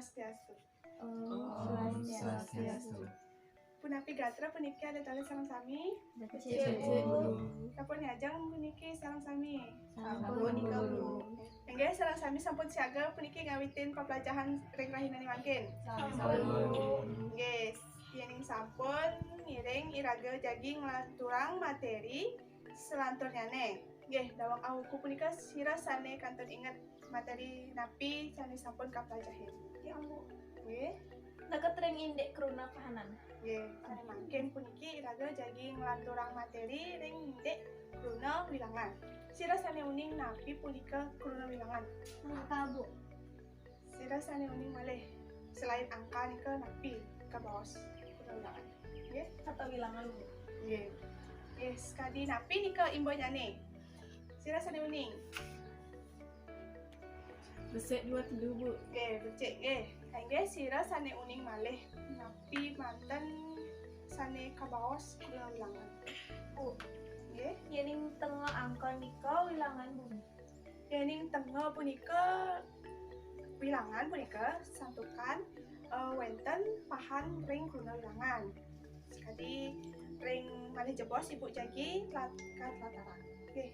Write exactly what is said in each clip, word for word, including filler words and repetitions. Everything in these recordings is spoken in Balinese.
Swastiastu. Om Swastiastu. Punapi gatra puniki alit-alit sareng sami? Becik, Bu. Sampun ngajeng puniki sareng sami? Sampun, Bu. Inggih, sareng sami sampun siaga puniki ngawitin paplajahan ring rahinané mangkin. Sampun. Inggih, yéning sampun ngiring iraga jagi nglanturang materi salanturnyané. Nggih, daweg awuku punika sira sané kantun inget materi napi sané sampun kaplajahin. Nggih, Ambu. Nggih. Neked ring indik kruna pahanan. Nggih, sané mangkin puniki iraga jagi nglanturang materi ring indik kruna wilangan. Sira sané uning napi punika kruna wilangan? Angka, Bu. Sira sané uning malih, selain angka nika napi kabaos kruna wilangan? Nggih. Kata wilangan, Bu. Nggih. Nggih, sakadi napi nika imbanyané? Sira sané uning. Besik dua telu, Bu. Nggih, becik nggih. Inggih, sira sané uning malih napi manten sané kabaos kruna wilangan? Bu. Nggih. Yéning tenga angka nika wilangan, Bu. Yéning tenga punika wilangan punika santukan, eh, wénten pahan ring kruna wilangan. Sakadi ring malih jebos Ibu jagi tlat-, katlatarang. Nggih.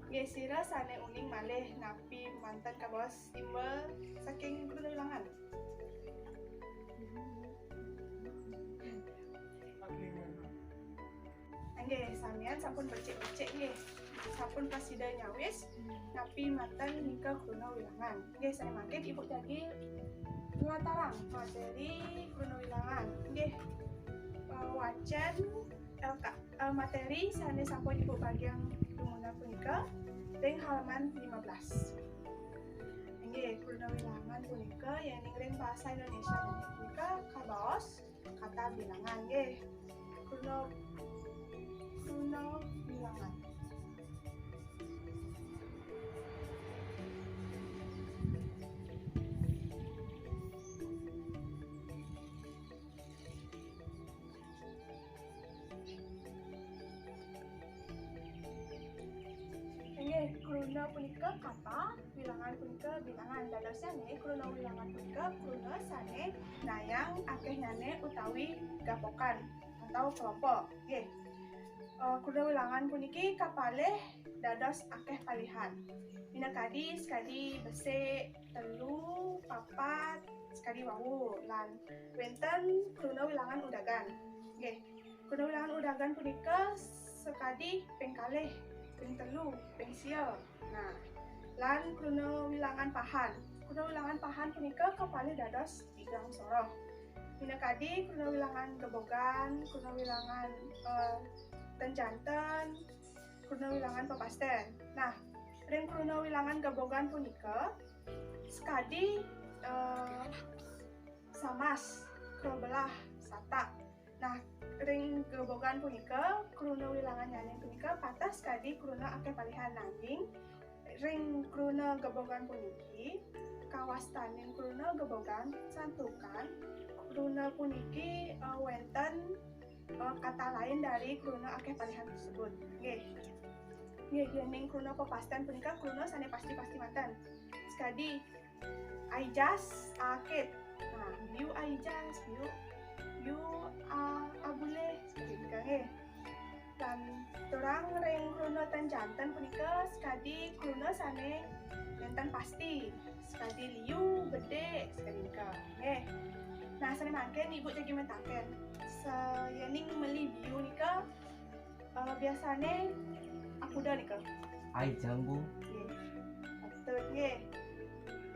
Nggih, sira sané uning malih napi manten kabaos imba saking kruna wilangan? Nggih, samian sampun becik-becik nggih. Sampun prasida nyawis napi manten nika kruna wilangan. Nggih, sané mangkin Ibu jagi latarang materi kruna wilangan. Nggih. Eh, wacén, eh, ka-, eh, materi sané sampun Ibu bagiang dumunung punika ring halaman lima belas. Inggih, kruna wilangan punika yéning ring basa Indonesia punika kabaos kata bilangan nggih. Kruna, kruna wilangan. Inggih, kruna punika kata, wilangan punika bilangan. Dadosnyané kruna wilangan punika kruna sané nayang akéhnyané utawi gapokan atau kelompok. Nggih. Eh, kruna wilangan puniki kapalih dados akéh palihan. Minakadi sakadi besik, telu, papat, sakadi wau, lan wénten kruna wilangan udagan. Nggih. Kruna wilangan udagan punika sakadi ping kalih, ping telu, ping sia. Nah, lan kruna wilangan pahan. Kruna wilangan pahan punika kapalih dados tigang soroh. Minakadi kruna wilangan gebogan, kruna wilangan, eh, ten janten, kruna wilangan pepastén. Nah, ring kruna wilangan gebogan punika sakadi, eh, samas, krobelah, satak. Nah, ring gebogan punika, kruna wilangannyané punika pateh sakadi kruna akéh palihan, nanging ring kruna gebogan puniki, kawastanin kruna gebogan santukan kruna puniki, eh, wénten, eh, kata lain dari kruna akéh palihan tersebut. Nggih. Nggih, yéning kruna pepastén punika kruna sané pasti-pasti manten. Sakadi, Aijas, akit. Nah, biu aijas, biu, biu, a, abulih, sakadi punika nggih. Lan turang ring kruna ten janten punika sakadi kruna sané nénten pasti, sakadi liu, bedik, sakadi punika nggih. Nah, sané mangkin Ibu jagi mataken, sa-, yéning meli biu nika, eh, biasané akuda nika? Aijang, Bu. Nggih. Patut nggih.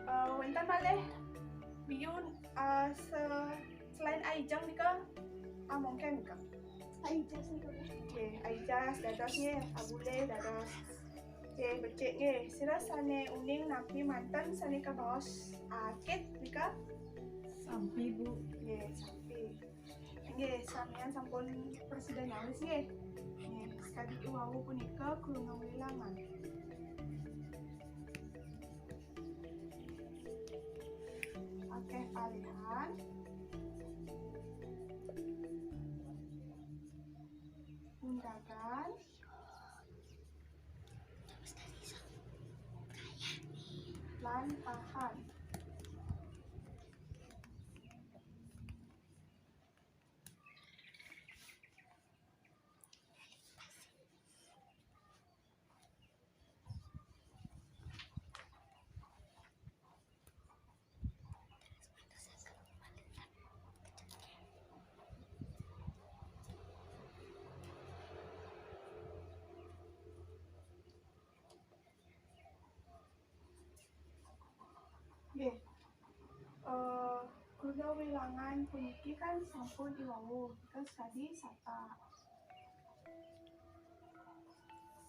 Eh, wénten malih biu, eh, se-, selain aijang nika, ah, mungkin nika. Aijas nika, Bu. Nggih, aijas dados nggih, abulih dados. Nggih, becik nggih. Sira sané uning napi manten sané kabaos akit nika? Sampi, Bu. Nggih, sampi. Nggih, samian sampun prasida nyawis nggih. Nggih, sakadi wau punika kruna wilangan. Akéh palihan. Undagan. Lan pahan. Oke. Eh, kruna wilangan puniki kan sampun iwau, terus tadi sata.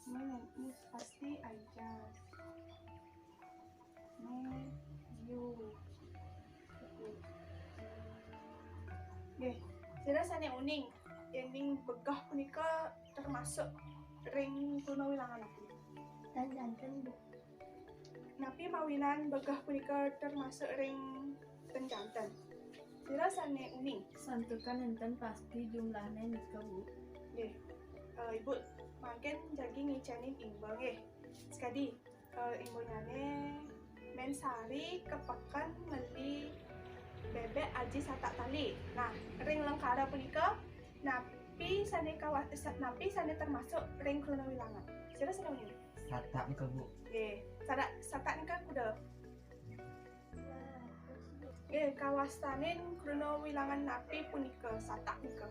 Ini, ini pasti aja. Ini you. Oke. Nggih, sira sane uning, yening begah punika termasuk ring kruna wilangan napi? Tan janten, Bu. Napi mawinan begah punika termasuk ring ten janten? Sira sane uning. Santukan enten pasti jumlahne nika, Bu. Nggih. Eh, Ibu mangkin jagi ngicenin imba nggih. Sekadi, eh, imbanyane Mensari kepeken meli bebek aji satak tali. Nah, ring lengkara punika napi sane kawa-, sa-, napi sane termasuk ring kruna wilangan? Sira sane uning. Satak nika, Bu. Nggih, satak, satak nika kuda. Nggih, kawastanin kruna wilangan napi punika satak nika?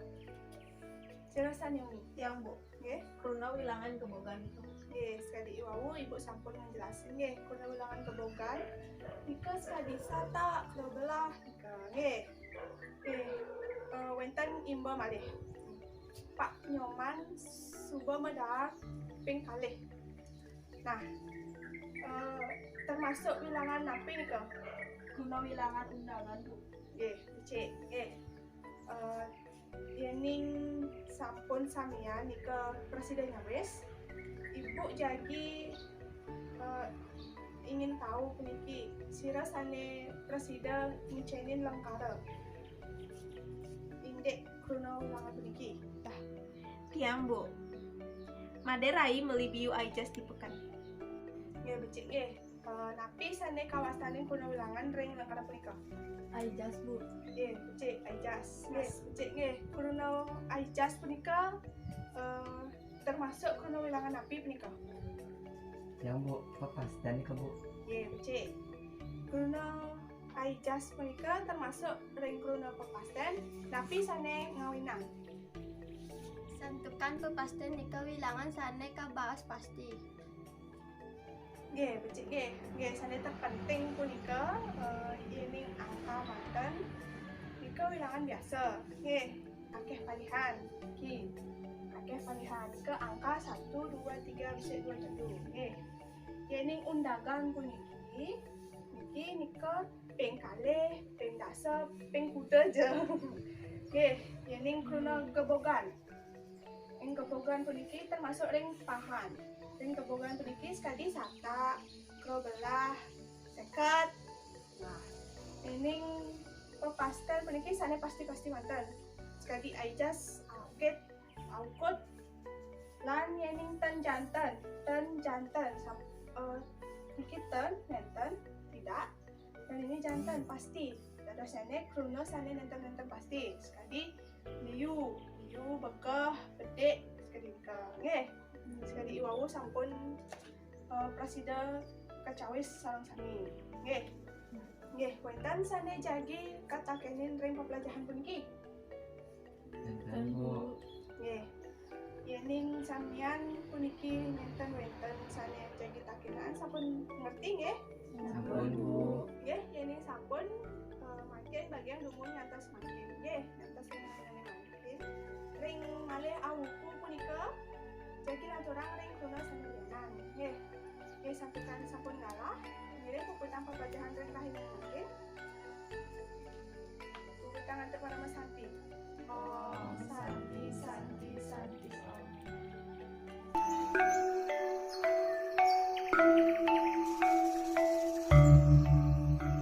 Sira sane uning. Tiang, Bu. Nggih. Kruna wilangan kebogan nika. Nggih, sekadi iwau Ibu sampun ngejelasin nggih, kruna wilangan kebogan nika sekadi satak, dua belah nika. Nggih. Nggih. Eh, wenten imba malih. Pak Nyoman suba medaar ping kalih. Nah, eh, termasuk wilangan napi nika? Kruna wilangan undangan, Bu. Nggih, becik. Nggih. Eh, yening sampun samian nika prasida nyawis, Ibu jagi, eh, ingin tahu puniki, sira sane prasida ngicenin lengkara indik kruna wilangan puniki. Dah. Tiang, Bu. Made rai meli biu aijas di peken. Nggih, becik nggih. Eh, napi sane kawastanin kruna wilangan ring lengkara punika? Aijas, Bu. Nggih, becik, aijas. Nggih, becik nggih. Kruna aijas punika, eh, termasuk kruna wilangan napi punika? Tiang, Bu, pepasten nika, Bu. Nggih, becik. Kruna aijas punika termasuk ring kruna pepasten, napi sane ngawinang? Santukan pepasten nika wilangan sane kabaos pasti. Nggih, becik nggih. Nggih, sane terpenting punika, eh, yening angka manten nika wilangan biasa. Nggih, akeh palihan. Nggih. Akeh palihan. Nika angka satu, dua, tiga, becik dua, telu. Nggih. Yening undangan puniki, niki nika ping kalih, ping dasa, ping kuda ja. Nggih, yening kruna kebogan. Ing kebogan puniki termasuk ring pahan. Ring kebogan puniki sekadi satak, dua belah, seket. Nah, yening pepasten puniki sane pasti-pasti manten. Sekadi aijas, aukit, aukut, lan yening ten janten, ten janten, sam-, eh, niki ten, nenten, tidak, dan ini janten, pasti. Dadosnyane kruna sane nenten-nenten pasti. Sekadi liu, liu, bekeh, bedik, sekadi nika. Nggih. Sekadi iwau sampun, eh, prasida kacawis sareng sami. Nggih. Nggih, wenten sane jagi katakenin ring pepelajahan puniki? Nenten, Bu. Nggih. Yening samian puniki nenten wenten sane jagi takenan sampun ngerti nggih? Sampun, Bu. Nggih, yening sampun, eh, mangkin bagian dumuh ngantos mangkin. Nggih, ngantos ring mangkin. Ring malih awuku punika jagi lanturang ring kruna sane lianan. Nggih. Nggih, santukan sampun galah.